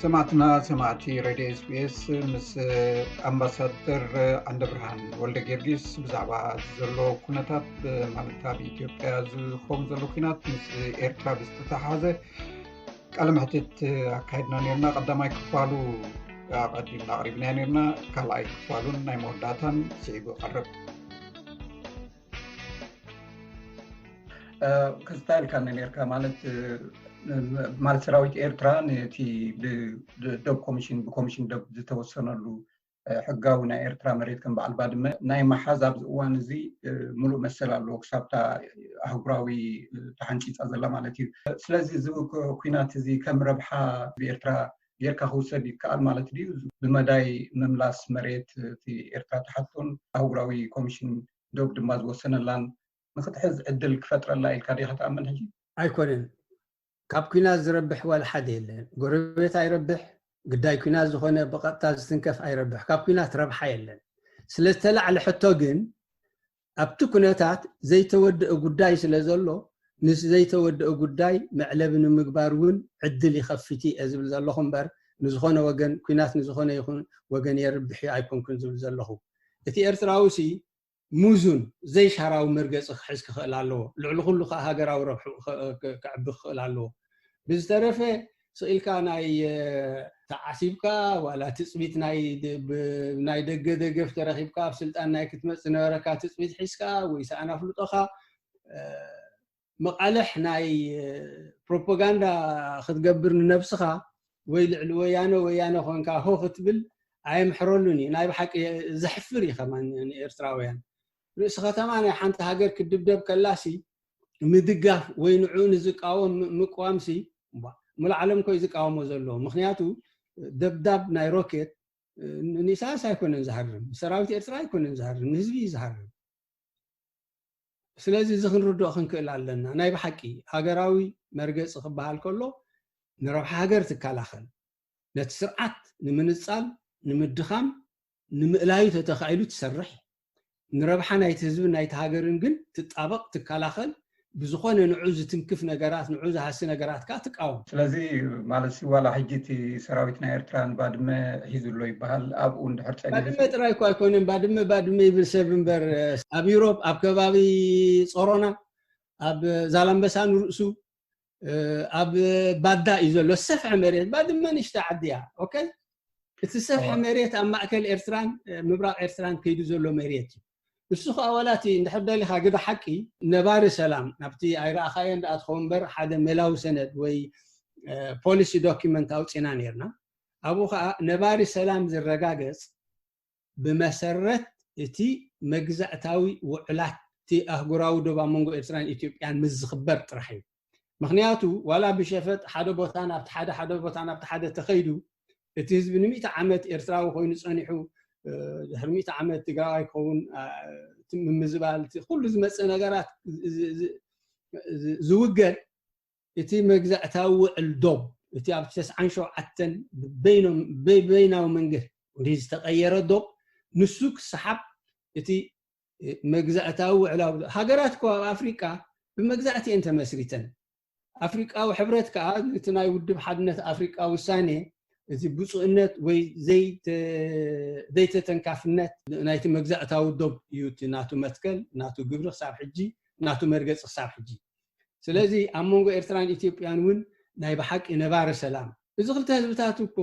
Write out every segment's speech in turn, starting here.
ሰማዕትና ሰማዕቲ ሬድዮ ኤስቢኤስ ምስ ኣምባሳደር ዓንደብርሃን ወልደ ጊዮርጊስ ብዛዕባ ዘሎ ኩነታት፣ ማለት ኣብ ኢትዮጵያ ዝኸውን ዘሎ ኩናት ምስ ኤርትራ ብዝተተሓሓዘ ቃለ መሕትት ኣካይድና ነርና። ቀዳማይ ክፋሉ ኣቐዲምና ኣቕሪብናዮ ነርና። ካልኣይ ክፋሉን ናይ መወዳእታን ስዒቡ ይቐርብ። ክስታይልካ ነርካ ማለት ማለት ሰራዊት ኤርትራ ነቲ ዶብ ኮሚሽን ብኮሚሽን ዶብ ዝተወሰነሉ ሕጋዊ ናይ ኤርትራ መሬት ከም በዓል ባድመ ናይ መሓዝ ኣብዚ እዋን እዚ ምሉእ መሰል ኣለዎ ክሳብታ ኣህጉራዊ ተሓንፂፃ ዘላ ማለት እዩ። ስለዚ እዚ ኩናት እዚ ከም ረብሓ ብኤርትራ ጌርካ ክውሰድ ይከኣል ማለት ድዩ? ብመዳይ ምምላስ መሬት እቲ ኤርትራ ትሓቶን ኣህጉራዊ ኮሚሽን ዶብ ድማ ዝወሰነላን ንክትሕዝ ዕድል ክፈጥረላ ኢልካ ዲኻ ትኣምን ሕጂ? ኣይኮነን። ካብ ኩናት ዝረብሕ ዋላ ሓደ የለን። ጎረቤት ኣይረብሕ፣ ግዳይ ኩናት ዝኾነ ብቐጥታ ዝትንከፍ ኣይረብሕ። ካብ ኩናት ረብሓ የለን። ስለ ዝተላዕለ ሕቶ ግን ኣብቲ ኩነታት ዘይተወደአ ጉዳይ ስለ ዘሎ ንስ ዘይተወደአ ጉዳይ መዕለቢ ንምግባር እውን ዕድል ይኸፍት እየ ዝብል ዘለኹ እምበር ንዝኾነ ወገን ኩናት ንዝኾነ ይኹን ወገን የርብሕ እዩ ኣይኮንኩን ዝብል ዘለኹ። እቲ ኤርትራዊ ሲ ሙዙን ዘይሻራዊ መርገፂ ክሕዝ ክኽእል ኣለዎ። ልዕሊ ኩሉ ከዓ ሃገራዊ ረብሑ ከዕቢ ክኽእል ኣለዎ። ብዝተረፈ ስኢልካ ናይ ተዓሲብካ ዋላ ትፅቢት ናይ ደገ ደገፍ ተረኪብካ ኣብ ስልጣን ናይ ክትመፅ ዝነበረካ ትፅቢት ሒዝካ ወይ ሰኣን ኣፍልጦኻ መቓልሕ ናይ ፕሮፓጋንዳ ክትገብር ንነብስኻ ወይ ልዕሊ ወያነ ወያነ ኮንካ ሆ ክትብል ኣየምሕረሉን እዩ። ናይ ብሓቂ ዘሕፍር እዩ ከማን ንኤርትራውያን። ርእሲ ከተማ ናይ ሓንቲ ሃገር ክድብደብ ከላሲ ምድጋፍ ወይ ንዕኡ ንዝቃወም ምቅዋምሲ ሙሉ ዓለም ኮይ ዝቃወሞ ዘለዎ። ምክንያቱ ደብዳብ ናይ ሮኬት ንኢሳያስ ኣይኮነን ዝሃርም፣ ሰራዊት ኤርትራ ኣይኮነን ዝሃርም፣ ንህዝቢ እዩ ዝሃርም። ስለዚ እዚ ክንርድኦ ክንክእል ኣለና። ናይ ብሓቂ ሃገራዊ መርገፂ ክበሃል ከሎ ንረብሓ ሃገር ትከላኸል፣ ነቲ ስርዓት ንምንፃል ንምድኻም ንምእላዩ ተተኻኢሉ ትሰርሕ፣ ንረብሓ ናይቲ ህዝብን ናይቲ ሃገርን ግን ትጣበቕ ትከላኸል፣ ብዝኾነ ንዑ ዝትንክፍ ነገራት ንዑ ዝሃሲ ነገራት ከዓ ትቃወም። ስለዚ ማለት ሲ ዋላ ሕጂ እቲ ሰራዊት ናይ ኤርትራ ንባድመ ሒዙ ኣሎ ይበሃል። ኣብኡ እንድሕር ጸኒሑ ባድመ ጥራይ እኮ ኣይኮነን። ባድመ ባድመ ይብል ሰብ እምበር ኣብ ዩሮፕ ኣብ ከባቢ ጾሮና ኣብ ዛላምበሳ ንርእሱ ኣብ ባዳ እዩ ዘሎ ሰፍሐ መሬት። ባድመ ንሽታ ዓዲ እያ። ኦኬ፣ እቲ ሰፍሐ መሬት ኣብ ማእከል ኤርትራን ምብራቕ ኤርትራን ከይዱ ዘሎ መሬት እዩ። ንሱ ከዓ ዋላ እቲ እንድሕር ደሊኻ ግደ ሓቂ ነባሪ ሰላም ናብቲ ኣይረኣኻዮ እንዳኣ ትኸውን እምበር ሓደ ሜላዊ ሰነድ ወይ ፖሊሲ ዶኪመንት ኣውፂና ነርና። ኣብኡ ከዓ ነባሪ ሰላም ዝረጋገፅ ብመሰረት እቲ መግዛእታዊ ውዕላት እቲ ኣህጉራዊ ዶብ ኣብ መንጎ ኤርትራን ኢትዮጵያን ምስ ዝኽበር ጥራሕ እዩ። ምክንያቱ ዋላ ብሸፈጥ ሓደ ቦታ ናብቲ ሓደ ሓደ ቦታ ናብቲ ሓደ ተኸይዱ እቲ ህዝቢ ንሚእቲ ዓመት ኤርትራዊ ኮይኑ ጸኒሑ ድሕሪ ሚእቲ ዓመት ትግራዋይ ክኸውን ምምዝባል ኩሉ ዝመፅእ ነገራት ዝውገድ እቲ መግዛእታዊ ውዕል ዶብ እቲ ኣብ ተስዓን ሸውዓተን በይናዊ መንገድ ዝተቀየረ ዶብ ንሱ ክሰሓብ እቲ መግዛእታዊ ውዕላዊ ሃገራት እኮ ኣብ ኣፍሪቃ ብመግዛእቲ እየን ተመስሪተን። ኣፍሪቃዊ ሕብረት ከዓ እቲ ናይ ውድብ ሓድነት ኣፍሪቃ ውሳኔ እዚ ብፁእነት ወይ ዘይተተንካፍነት ናይቲ መግዛእታዊ ዶብ እዩ እቲ ናቱ መትከል ናቱ ግብሪ ክሳብ ሕጂ ናቱ መርገፂ ክሳብ ሕጂ። ስለዚ ኣብ መንጎ ኤርትራን ኢትዮጵያን እውን ናይ ብሓቂ ነባሪ ሰላም እዚ ክልተ ህዝብታት እኮ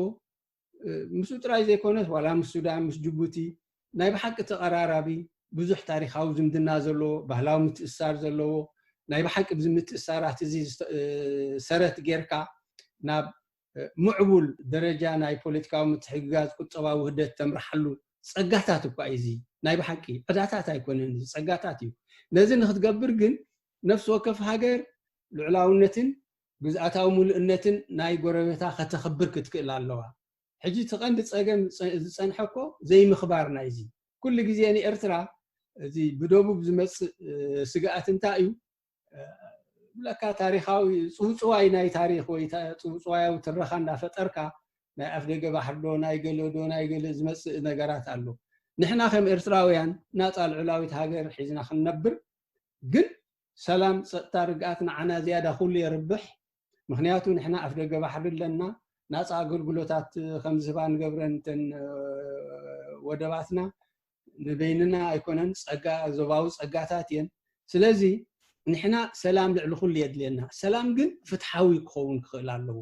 ምስኡ ጥራይ ዘይኮነስ ዋላ ምስ ሱዳን ምስ ጅቡቲ ናይ ብሓቂ ተቐራራቢ ብዙሕ ታሪካዊ ዝምድና ዘለዎ ባህላዊ ምትእስሳር ዘለዎ ናይ ብሓቂ ብዚ ምትእስሳራት እዚ ሰረት ጌርካ ናብ ምዕቡል ደረጃ ናይ ፖለቲካዊ ምትሕግጋዝ ቁጠባዊ ውህደት ተምርሓሉ ጸጋታት እኳ እዩ እዚ ናይ ብሓቂ ዕዳታት ኣይኮነን ጸጋታት እዩ። ነዚ ንክትገብር ግን ነፍሲ ወከፍ ሃገር ልዑላውነትን ግዝኣታዊ ሙሉእነትን ናይ ጎረቤታ ከተኽብር ክትክእል ኣለዋ። ሕጂ እቲ ቀንዲ ጸገም ዝጸንሐ እኮ ዘይምኽባር ናይዚ ኩሉ ግዜ ንኤርትራ እዚ ብደቡብ ዝመጽእ ስግኣት እንታይ እዩ? ብለካ ታሪኻዊ ጽውጽዋይ ናይ ታሪኽ ወይ ጽውጽዋያዊ ትረኻ እንዳፈጠርካ ናይ ኣፍደገ ባሕሪ ዶ ናይ ገለ ዶ ናይ ገለ ዝመጽእ ነገራት ኣሎ። ንሕና ከም ኤርትራውያን ናጻ ልዑላዊት ሃገር ሒዝና ክንነብር ግን ሰላም፣ ጸጥታ፣ ርግኣት ንዓና ዝያዳ ኩሉ የርብሕ። ምክንያቱ ንሕና ኣፍደገ ባሕሪ ኣለና፣ ናፃ ኣገልግሎታት ከም ዝህባ ንገብረን እተን ወደባትና ንበይንና ኣይኮነን፣ ፀጋ ዞባዊ ፀጋታት እየን። ስለዚ ንሕና ሰላም ልዕሊ ኩሉ የድልየና። ሰላም ግን ፍትሓዊ ክኸውን ክኽእል ኣለዎ።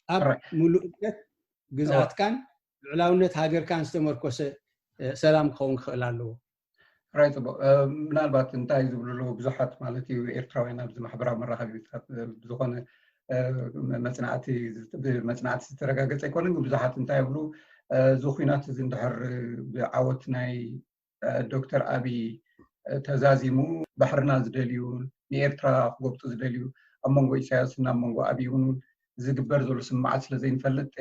ኣብ ምሉእነት ግዝኣትካን ልዕላውነት ሃገርካን ዝተመርኮሰ ሰላም ክኸውን ክኽእል ኣለዎ። ራይ ፅቡቅ። ምናልባት እንታይ ዝብሉ ኣለዉ ብዙሓት ማለት እዩ ኤርትራውያን ኣብዚ ማሕበራዊ መራኸቢታት ብዝኾነ መፅናዕቲ ብመፅናዕቲ ዝተረጋገፀ ኣይኮነን፣ ግን ብዙሓት እንታይ ይብሉ፣ እዚ ኩናት እዚ እንድሕር ብዓወት ናይ ዶክተር ኣብይ ተዛዚሙ፣ ባሕርና ዝደልዩ፣ ንኤርትራ ክጎብጡ ዝደልዩ፣ ኣብ መንጎ ኢሳያስን ኣብ መንጎ ኣብይ እውን ዝግበር ዘሎ ስምማዓት ስለ ዘይንፈልጥ፣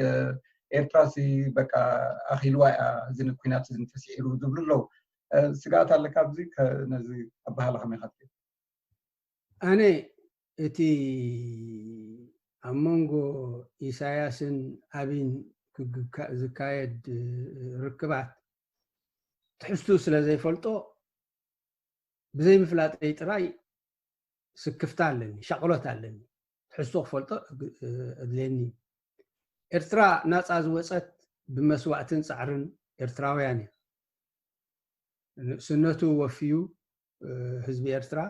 ኤርትራሲ በቃ ኣኺልዋ እያ፣ እዚ ኩናት እዚ እንተስዒሩ ዝብሉ ኣለዉ። ስግኣት ኣለካ ኣብዚ? ነዚ ኣበሃህላ ከመይ ኢኻ ትሪኦ? ኣነ እቲ ኣብ መንጎ ኢሳያስን ኣብይን ዝካየድ ርክባት ትሕዝትኡ ስለ ዘይፈልጦ፣ ብዘይምፍላጠይ ጥራይ ስክፍታ ኣለኒ፣ ሻቕሎት ኣለኒ። ትሕዝትኡ ክፈልጦ እድልየኒ። ኤርትራ ናፃ ዝወፀት ብመስዋእትን ፃዕርን ኤርትራውያን እያ። ንእስነቱ ወፍዩ ህዝቢ ኤርትራ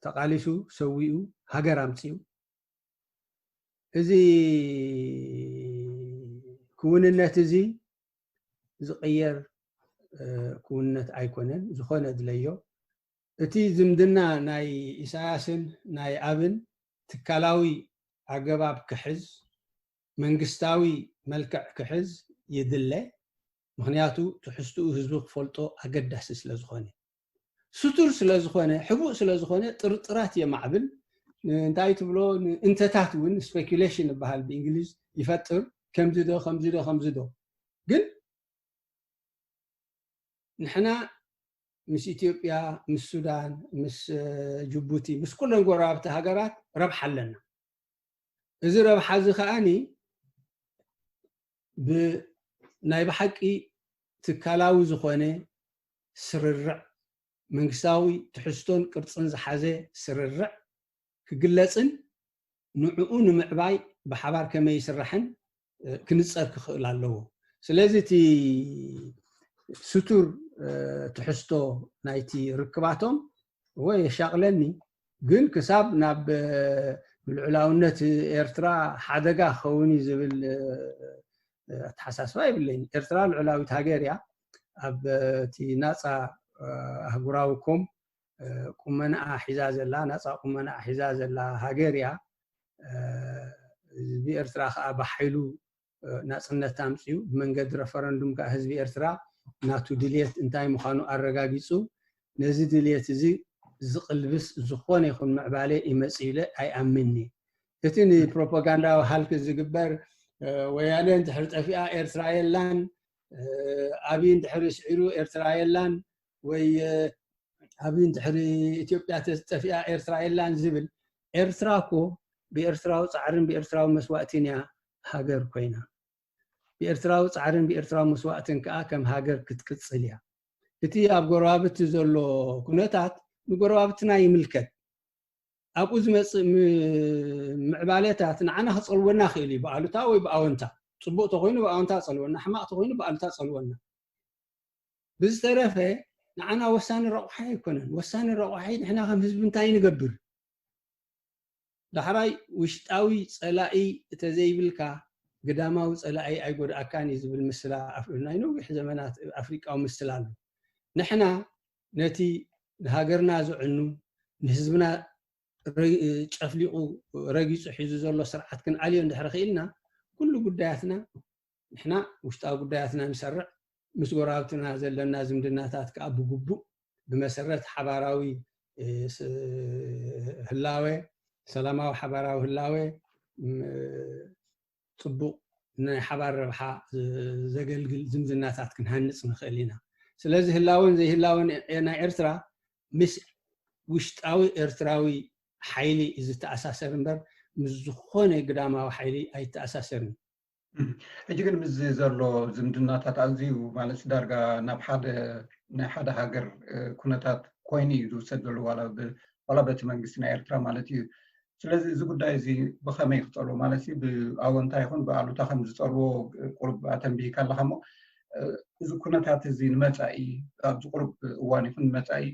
ተቓሊሱ፣ ሰዊኡ፣ ሃገር ኣምፂኡ። እዚ ክውንነት እዚ ዝቕየር ክውንነት ኣይኮነን። ዝኾነ ድለዮ፣ እቲ ዝምድና ናይ ኢሳያስን ናይ ኣብን ትካላዊ ኣገባብ ክሕዝ፣ መንግስታዊ መልክዕ ክሕዝ ይድለ። ምኽንያቱ ትሕዝትኡ ህዝቢ ክፈልጦ ኣገዳሲ ስለ ዝኾነ፣ ስቱር ስለ ዝኾነ፣ ሕቡእ ስለ ዝኾነ ጥርጥራት የማዕብል። እንታይ ትብሎ፣ እንተታት እውን ስፔኩሌሽን ይበሃል ብእንግሊዝ፣ ይፈጥር። ከምዚ ዶ ከምዚ ዶ ከምዚ ዶ ግን ንሕና ምስ ኢትዮጵያ፣ ምስ ሱዳን፣ ምስ ጅቡቲ፣ ምስ ኩለን ጎረባብቲ ሃገራት ረብሓ ኣለና። እዚ ረብሓ እዚ ከዓኒ ብናይ ብሓቂ ትካላዊ ዝኾነ ስርርዕ፣ መንግስታዊ ትሕዝቶን ቅርፅን ዝሓዘ ስርርዕ ክግለፅን ንዕኡ ንምዕባይ ብሓባር ከመይ ይስራሕን ክንፀር ክኽእል ኣለዎ። ስለዚ እቲ ስቱር ትሕዝቶ ናይቲ ርክባቶም ወይ የሻቕለኒ፣ ግን ክሳብ ናብ ልዑላውነት ኤርትራ ሓደጋ ክኸውን እዩ ዝብል ኣተሓሳስባ የብለይን። ኤርትራ ልዑላዊት ሃገር እያ። ኣብ እቲ ናፃ ኣህጉራዊ ኮም ቁመናኣ ሒዛ ዘላ፣ ናፃ ቁመናኣ ሒዛ ዘላ ሃገር እያ። ህዝቢ ኤርትራ ከዓ ብሓይሉ ናፅነት ኣምፅኡ፣ ብመንገዲ ረፈረንዱም ከዓ ህዝቢ ኤርትራ ናቱ ድልየት እንታይ ምዃኑ ኣረጋጊፁ። ነዚ ድልየት እዚ ዝቕልብስ ዝኾነ ይኹን ምዕባለ ይመፅእ ኢለ ኣይኣምንኒ። እቲ ንፕሮፓጋንዳዊ ሃልክ ዝግበር፣ ወያነ እንድሕር ጠፊኣ ኤርትራ የላን፣ ኣብይ እንድሕር ስዒሩ ኤርትራ የላን፣ ወይ ኣብይ እንድሕር ኢትዮጵያ ተጠፊኣ ኤርትራ የላን ዝብል፣ ኤርትራ እኮ ብኤርትራዊ ፃዕርን ብኤርትራዊ መስዋእትን እያ ሃገር ኮይና። ብኤርትራዊ ፃዕርን ብኤርትራዊ መስዋእትን ከዓ ከም ሃገር ክትቅፅል እያ። እቲ ኣብ ጎረባብቲ ዘሎ ኩነታት ንጎረባብትና ይምልከት። ኣብኡ ዝመፅእ ምዕባለታት ንዓና ክፀልወና ክእል እዩ፣ ብኣሉታ ወይ ብኣወንታ። ፅቡቅ ተኮይኑ ብኣወንታ ፀልወና፣ ሕማቅ ተኮይኑ ብኣሉታ ፀልወና። ብዝተረፈ ንዓና ወሳኒ ረቑሓ ኣይኮነን። ወሳኒ ረቑሓ ንሕና ከም ህዝቢ እንታይ ንገብር? ዳሕራይ ውሽጣዊ ፀላኢ እተዘይብልካ ግዳማዊ ፀላኢ ኣይጎድኣካን እዩ ዝብል ምስላ ናይ ነዊሕ ዘመናት ኣፍሪቃዊ ምስላ ኣሎ። ንሕና ነቲ ንሃገርና ዝዕኑ፣ ንህዝብና ጨፍሊቑ ረጊፁ ሒዙ ዘሎ ስርዓት ክንኣልዮ እንድሕር ክኢልና፣ ኩሉ ጉዳያትና ንሕና ውሽጣዊ ጉዳያትና ንሰርዕ፣ ምስ ጎረባብትና ዘለና ዝምድናታት ከዓ ብግቡእ ብመሰረት ሓባራዊ ህላወ፣ ሰላማዊ ሓባራዊ ህላወ፣ ፅቡቅ ናይ ሓባር ረብሓ ዘገልግል ዝምድናታት ክንሃንፅ ንኽእል ኢና። ስለዚ ህላወን ዘይህላወን ናይ ኤርትራ ምስ ውሽጣዊ ኤርትራዊ ሓይሊ እዩ ዝተኣሳሰር እምበር ምስ ዝኾነ ግዳማዊ ሓይሊ ኣይተኣሳሰርን። ሕጂ ግን ምስ ዘሎ ዝምድናታት ኣዝዩ ማለት ዳርጋ ናብ ሓደ ናይ ሓደ ሃገር ኩነታት ኮይኑ እዩ ዝውሰድ ዘሎ ዋላ በቲ መንግስቲ ናይ ኤርትራ ማለት እዩ። ስለዚ እዚ ጉዳይ እዚ ብኸመይ ክጸልዎ ማለት እዩ፣ ብኣወንታ ይኹን ብኣሉታ ከም ዝጸልዎ ቁሩብ ኣተንቢሂካ ኣለኻ እሞ፣ እ፣ እዚ ኩነታት እዚ ንመጻኢ፣ ኣብዚ ቁሩብ እዋን ይኹን ንመጻኢ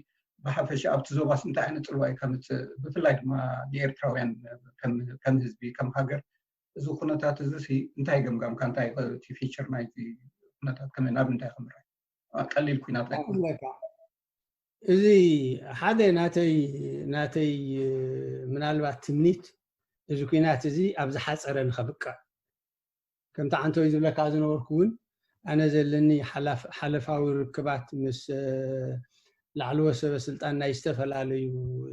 ብሓፈሻ ኣብቲ ዞባስ እንታይ ዓይነት ጽልዋ እዩ ከምጽእ፣ ብፍላይ ድማ ንኤርትራውያን ከም፣ ከም ህዝቢ፣ ከም ሃገር፣ እዚ ኩነታት እዚ ሲ እንታይ ገምጋምካ፣ እንታይ እቲ ፊቸር ናይቲ ኩነታት ከመይ፣ ናብ ምንታይ ከምርሕ? ቀሊል ኩናት ኣይኮነን። እብለካ፣ እዚ ሓደ ናተይ፣ ናተይ፣ እ፣ ምናልባት ትምኒት፣ እዚ ኩናት እዚ ኣብ ዝሓጸረ ንኸብቅዕ። ከምቲ ዓንቶይ ዝብለካ ዝነበርኩ እውን፣ ኣነ ዘለኒ ሓላፍ-፣ ሓለፋዊ ርክባት ምስ፣ እ፣ ላዕለዎት ሰበ ስልጣን ናይ ዝተፈላለዩ፣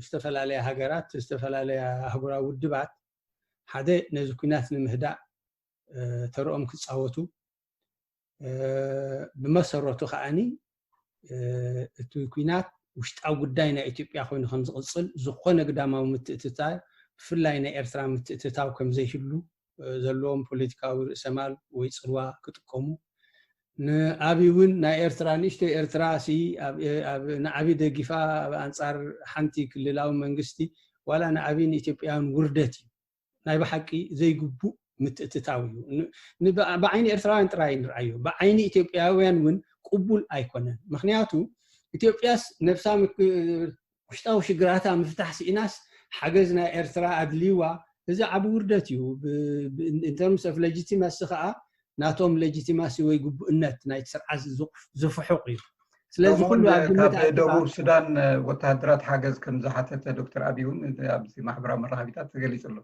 ዝተፈላለያ ሃገራት፣ ዝተፈላለያ ኣህጉራዊ ውድባት፣ ሓደ ነዚ ኩናት ንምህዳእ፣ እ፣ ተርኦም ክጻወቱ፣ እ፣ ብመሰረቱ ከኣኒ፣ እ፣ እቲ ኩናት ውሽጣዊ ጉዳይ ናይ ኢትዮጵያ ኮይኑ ከም ዝቕጽል፣ ዝኾነ ግዳማዊ ምትእትታው፣ ብፍላይ ናይ ኤርትራ ምትእትታው ከም ዘይህሉ፣ እ፣ ዘለዎም ፖለቲካዊ ርእሰማል ወይ ጽልዋ ክጥቀሙ፣ ንኣብይ እውን ናይ ኤርትራ፣ ንእሽቶ ኤርትራ ሲ ኣብ፣ ኣብ፣ ንኣብይ ደጊፋ ኣብ ኣንጻር ሓንቲ ክልላዊ መንግስቲ፣ ዋላ ንኣብይ ንኢትዮጵያውያን ውርደት እዩ። ናይ ብሓቂ ዘይግቡእ ምትእትታው እዩ። ን-፣ ን-፣ ብዓይኒ ኤርትራውያን ጥራይ ንርኣዮ፣ ብዓይኒ ኢትዮጵያውያን እውን ቅቡል ኣይኮነን። ምክንያቱ ኢትዮጵያስ ነብሳ ምክ-፣ ውሽጣዊ ሽግራታ ምፍታሕ ስኢናስ ሓገዝ ናይ ኤርትራ ኣድልይዋ፣ እዚ ዓቢ ውርደት እዩ። ብ-፣ ብ-፣ in terms of legitimacy ከዓ ናቶም legitimacy ወይ ግቡእነት ናይቲ ስርዓት ዝፍ-፣ ዝፍሑቕ እዩ። ስለዚ ከምኡ ኩሉ እውን ኣብ ግምት ካብ ኣእቲኻ ደቡብ ሱዳን ወተሃደራት ሓገዝ ከም ዝሓተተ ዶክተር ኣቢይ እውን ኣብዚ ማሕበራዊ መራኸቢታት ተገሊጹ ኣሎ።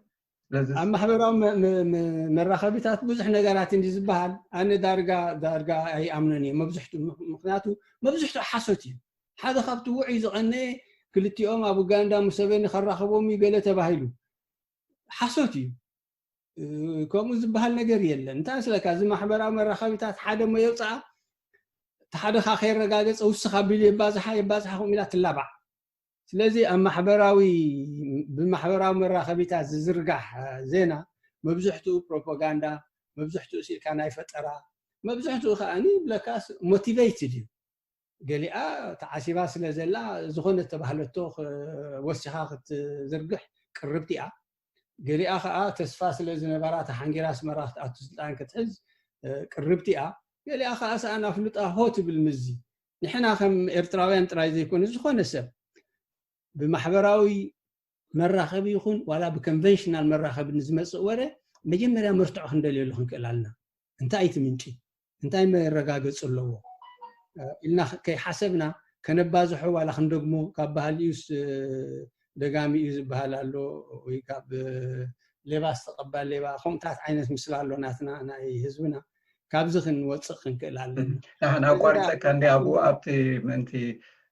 ስለዚ ኣብ ማሕበራዊ መ-፣ መ-፣ መ-፣ መራኸቢታት ብዙሕ ነገራት እንዲ ዝበሃል፣ ኣነ ዳርጋ፣ ዳርጋ ኣይኣምኖን እየ መብዝሕቱ። ምክ-፣ ምክንያቱ መብዝሕቱ ሓሶት እዩ። ሓደ ካብቲ ውዑይ ዝቐነየ ክልቲኦም ኣብ ኡጋንዳ ሙሰቬኒ ከራኽቦም እዩ ገለ ተባሂሉ። ሓሶት እዩ። እ፣ ከምኡ ዝበሃል ነገር የለን። እንታይ ስለካ፣ እዚ ማሕበራዊ መራኸቢታት ሓደ እሞ የውፅኣ፣ እቲ ሓደኻ ከየረጋገፀ ውስኻ ቢሉ የባዝሓ፣ የባዝሓ ከምኡ ኢላ ትላባዕ። ስለዚ ኣብ ማሕበራዊ፣ ብማሕበራዊ መራኸቢታት ዝዝርጋሕ፣ እ፣ ዜና መብዝሕትኡ ፕሮፓጋንዳ፣ መብዝሕትኡ ስኢልካ ናይ ፈጠራ፣ መብዝሕትኡ ከኣኒ ብለካስ ሞቲቬይትድ እዩ። ገሊኣ ተዓሲባ ስለ ዘላ ዝኾነ ተባህለቶ ክ-፣ ወሲኻ ክትዝርግሕ ቅርብቲ እያ። ገሊኣ ከኣ ተስፋ ስለ ዝነበራ ተሓንጊራ ኣስመራ ክትኣቱ ስልጣን ክትሕዝ፣ እ፣ ቅርብቲ እያ። ገሊኣ ከኣ ሰኣን ኣፍልጣ ሆ ትብል ምዚ። ንሕና ከም ኤርትራውያን ጥራይ ዘይኮነ፣ ዝኾነ ሰብ ብማሕበራዊ መራኸቢ ይኹን ዋላ ብኮንቨንሽናል መራኸቢ ንዝመጽእ ወረ መጀመርያ መርትዖ ክንደልየሉ ክንክእል ኣለና። እንታይ እቲ ምንጪ? እንታይ መረጋገጺ ኣለዎ? እ፣ ኢልና ከይሓሰብና ከነባዝሖ ዋላ ክንደግሞ፣ ካብ ባህሊኡስ፣ እ፣ ደጋሚ እዩ ዝበሃል ኣሎ፣ ወይ ካብ፣ እ፣ ሌባስ ተቐባል ሌባ፣ ከምኡታት ዓይነት ምስላ ኣሎ ናትና ናይ ህዝብና። ካብዚ ክንወጽእ ክንክእል ኣለና። ንሓን ኣቋሪፀካ እንዲ ኣብኡ ኣብቲ ምእንቲ፣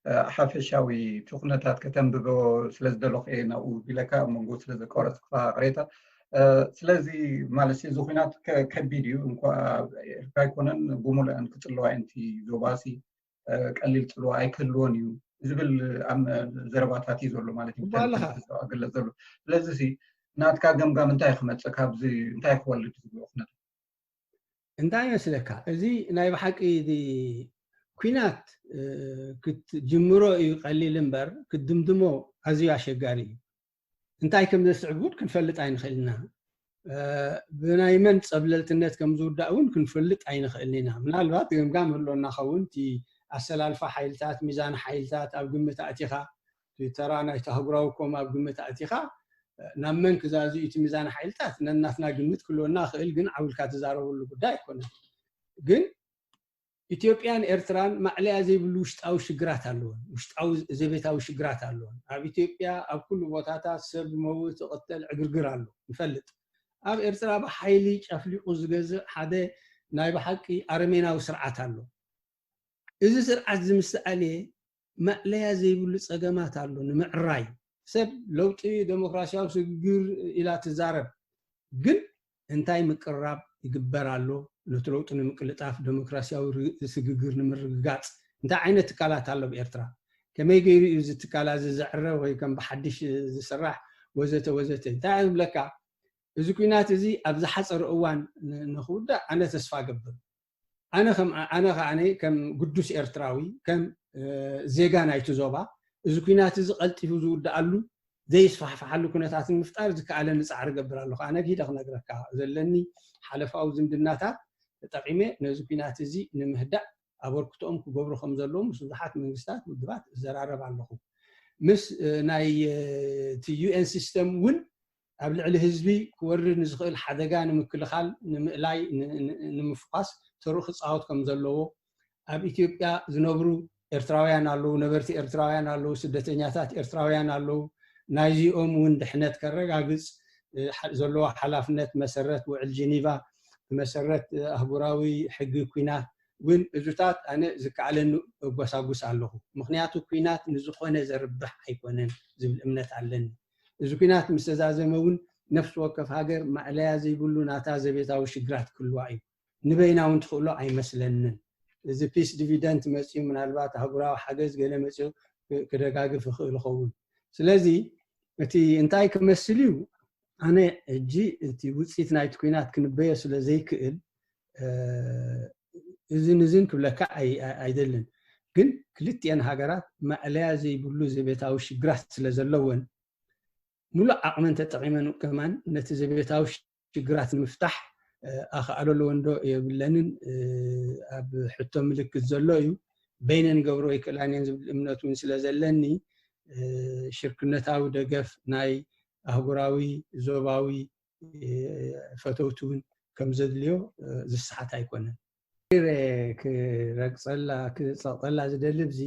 እ፣ ሓፈሻዊ እቲ ኩነታት ከተንብቦ ስለ ዝደለኹ እየ ናብኡ ቢለካ ኣብ መንጎ ስለ ዘቋረፅኩኻ ቅሬታ። እ፣ ስለዚ ማለት እዚ ኩናት ከ-፣ ከቢድ እዩ። እንኳ ኤርትራ ኣይኮነን ብሙሉአን ክፅልዋ እየን እቲ ዞባሲ፣ እ፣ ቀሊል ፅልዋ ኣይክህልዎን እዩ ዝብል ኣብ ዘረባታት እዩ ዘሎ ማለት እዩ። እኮ ኣለኻ። ተንተንቲ ዝገለፅ ዘሎ። ስለዚ ሲ ናትካ ገምጋም እንታይ ክመፅእ ካብዚ እንታይ ክወልድ ዝብሎ ኩነታት? እንታይ ይመስለካ? እዚ ናይ ብሓቂ እዚ ኩናት፣ እ፣ ክትጅምሮ እዩ ቀሊል እምበር ክትድምድሞ ኣዝዩ ኣሸጋሪ እዩ። እንታይ ከም ዘስዕብ እውን ክንፈልጥ ኣይንኽእል ኢና። እ፣ ብናይ መን ጸብለልትነት ከም ዝውዳእ እውን ክንፈልጥ ኣይንኽእል ኢና። ምናልባት ገምጋም ህሎና ኸውን፣ እቲ ኣሰላልፋ ሓይልታት፣ ሚዛን ሓይልታት ኣብ ግምት ኣእቲኻ፣ እቲ ተራ ናይቲ ኣህጉራዊ ኮም ኣብ ግምት ኣእቲኻ፣ ናብ መን ክዛዝዩ እቲ ሚዛን ሓይልታት ነናትና ግምት ክህልወና ይኽእል፣ ግን ዓው ኢልካ ትዛረበሉ ጉዳይ ኣይኮነን። ግን ኢትዮጵያን ኤርትራን ማዕለያ ዘይብሉ ውሽጣዊ ሽግራት ኣለወን፣ ውሽጣዊ ዘቤታዊ ሽግራት ኣለወን። ኣብ ኢትዮጵያ ኣብ ኩሉ ቦታታት ሰብ መውት፣ ዝቕተል ዕግርግር ኣሎ፣ ንፈልጥ። ኣብ ኤርትራ ብሓይሊ ጨፍሊቑ ዝገዝእ ሓደ ናይ ብሓቂ ኣረሜናዊ ስርዓት ኣሎ። እዚ ስርዓት እዚ ምስ ተኣልየ ማእለያ ዘይብሉ ጸገማት ኣሎ ንምዕራይ። ሰብ ለውጢ፣ ደሞክራሲያዊ ስግግር ኢላ ትዛረብ፣ ግን እንታይ ምቅርራብ ይግበር ኣሎ ነቲ ለውጢ ንምቅልጣፍ፣ ደሞክራሲያዊ ር-፣ ስግግር ንምርግጋጽ? እንታይ ዓይነት ትካላት ኣሎ ኣብ ኤርትራ? ከመይ ገይሩ እዩ እዚ ትካላት እዚ ዘዕረ ወይ ከም ብሓድሽ ዝስራሕ ወዘተ ወዘተ? እንታይ እየ ዝብለካ፣ እዚ ኲናት እዚ ኣብ ዝሓጸረ እዋን ን-፣ ንኽውዳእ ኣነ ተስፋ እገብር። ኣነ ከም፣ ኣነ ከኣ ከም ግዱስ ኤርትራዊ፣ ከም፣ እ፣ ዜጋ ናይቲ ዞባ፣ እዚ ኲናት እዚ ቀልጢፉ ዝውድኣሉ ዘይስፋሕፍሓሉ ኩነታት ንምፍጣር ዝከኣለኒ ፃዕሪ ገብር ኣለኹ። ኣነ ጊደ ክነግረካ ዘለኒ ሓለፋዊ ዝምድናታት ተጠቒመ ነዚ ኩናት እዚ ንምህዳእ ኣበርክቶኦም ክገብሩ ከም ዘለዎም ምስ ብዙሓት መንግስታት ውድባት እዘራረብ ኣለኹ። ምስ ናይ እቲ ዩ ኤን ሲስተም እውን ኣብ ልዕሊ ህዝቢ ክወርድ ንዝኽእል ሓደጋ ንምክልኻል ንምእላይ ንምፍኳስ ተርኡ ክፃወት ከም ዘለዎ ኣብ ኢትዮጵያ ዝነብሩ ኤርትራውያን ኣለዉ፣ ነበርቲ ኤርትራውያን ኣለዉ፣ ስደተኛታት ኤርትራውያን ኣለዉ። ናይዚኦም እውን ድሕነት ከረጋግፅ ዘለዎ ሓላፍነት መሰረት ውዕል ጀኒቫ ብመሰረት ኣህጉራዊ ሕጊ ኩናት እውን እዙታት ኣነ ዝከኣለኒ እጎሳጉስ ኣለኹ። ምክንያቱ ኩናት ንዝኾነ ዘርብሕ ኣይኮነን ዝብል እምነት ኣለኒ። እዚ ኩናት ምስ ተዛዘመ እውን ነፍሲ ወከፍ ሃገር ማእለያ ዘይብሉ ናታ ዘቤታዊ ሽግራት ክህልዋ እዩ። ንበይና እውን ትኽእሎ ኣይመስለንን። እዚ ፒስ ዲቪደንት መፅኡ ምናልባት ኣህጉራዊ ሓገዝ ገለ መፅኡ ክደጋግፍ ይኽእል ይኸውን። ስለዚ እቲ እንታይ ክመስል እዩ? ኣነ ሕጂ እቲ ውፅኢት ናይቲ ኩናት ክንበዮ ስለ ዘይክእል እዝን እዝን ክብለካ ኣይደልን። ግን ክልቲኤን ሃገራት ማእለያ ዘይብሉ ዘቤታዊ ሽግራት ስለ ዘለወን ሙሉእ ዓቕመን ተጠቒመን ከማን ነቲ ዘቤታዊ ሽግራት ንምፍታሕ ኣኽኣሎ ኣለወን ዶ የብለንን ኣብ ሕቶ ምልክት ዘሎ እዩ። በይነን ገብሮ ይክእላን እየን ዝብል እምነት እውን ስለ ዘለኒ ሽርክነታዊ ደገፍ ናይ ኣህጉራዊ ዞባዊ ፈተውቲ እውን ከም ዘድልዮ ዝሰሓት ኣይኮነን። ክረግፀላ ክፀቕጠላ ዝደሊ ብዚ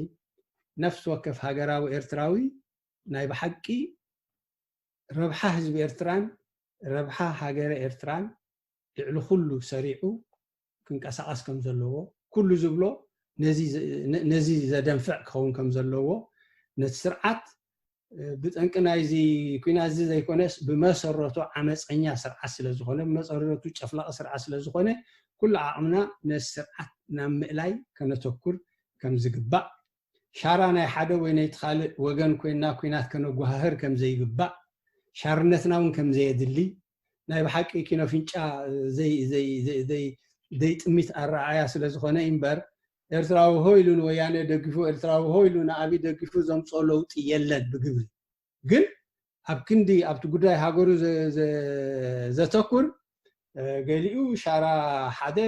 ነፍሲ ወከፍ ሃገራዊ ኤርትራዊ ናይ ብሓቂ ረብሓ ህዝቢ ኤርትራን ረብሓ ሃገረ ኤርትራን ልዕሊ ኩሉ ሰሪዑ ክንቀሳቐስ ከም ዘለዎ ኩሉ ዝብሎ ነዚ ዘደንፍዕ ክኸውን ከም ዘለዎ ነቲ ስርዓት ብጠንቂ ናይዚ ኩናት እዚ ዘይኮነስ ብመሰረቱ ዓመፀኛ ስርዓት ስለ ዝኾነ ብመሰረቱ ጨፍላቂ ስርዓት ስለ ዝኾነ ኩሉ ዓቕምና ነዚ ስርዓት ናብ ምእላይ ከነተኩር ከም ዝግባእ ሻራ ናይ ሓደ ወይ ናይቲ ካልእ ወገን ኮይና ኩናት ከነጓሃህር ከም ዘይግባእ ሻርነትና እውን ከም ዘየድሊ ናይ ብሓቂ ኪኖ ፍንጫ ዘይጥሚት ኣረኣያ ስለ ዝኾነ እምበር ኤርትራዊ ሆ ኢሉ ንወያነ ደጊፉ ኤርትራዊ ሆ ኢሉ ንኣብይ ደጊፉ ዘምፅኦ ለውጢ የለን ብግብሪ። ግን ኣብ ክንዲ ኣብቲ ጉዳይ ሃገሩ ዘተኩር ገሊኡ ሻራ ሓደ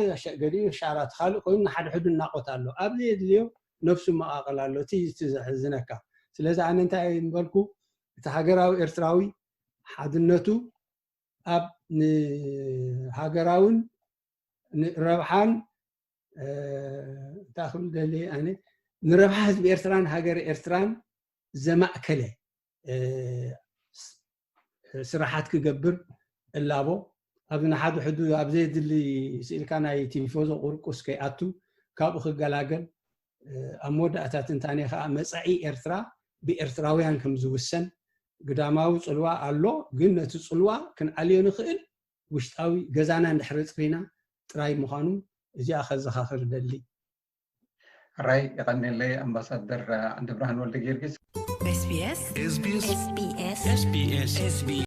ገሊኡ ሻራ እቲ ካልእ ኮይኑ ንሓድሕዱ እናቆት ኣሎ። ኣብ ዘየድልዮ ነፍሱ መቃቀል ኣሎ። እቲ እቲ ዘሕዝነካ። ስለዚ ኣነ እንታይ እየ ምበልኩ እቲ ሃገራዊ ኤርትራዊ ሓድነቱ ኣብ ንሃገራውን ንረብሓን እንታይ ክብል ደልየ ኣነ ንረብሓ ህዝቢ ኤርትራን ሃገር ኤርትራን ዘማእከለ ስራሓት ክገብር እላቦ ኣብዚ ንሓድሕዱ ኣብ ዘየድሊ ስኢልካ ናይ ቲፎዞ ቁርቁስ ከይኣቱ ካብኡ ክገላገል ኣብ መወዳእታ ትንታኔ ከዓ መፃኢ ኤርትራ ብኤርትራውያን ከም ዝውሰን ግዳማዊ ፅልዋ ኣሎ ግን ነቲ ፅልዋ ክንዓልዮ ንኽእል ውሽጣዊ ገዛና እንድሕር ኣፅሪና ጥራይ ምዃኑ እዚኣ ከዘኻኽር ደሊ። ራይ የቐኔለይ ኣምባሳደር ዓንደብርሃን ወልደ ጊዮርጊስ። SBS SBS SBS SBS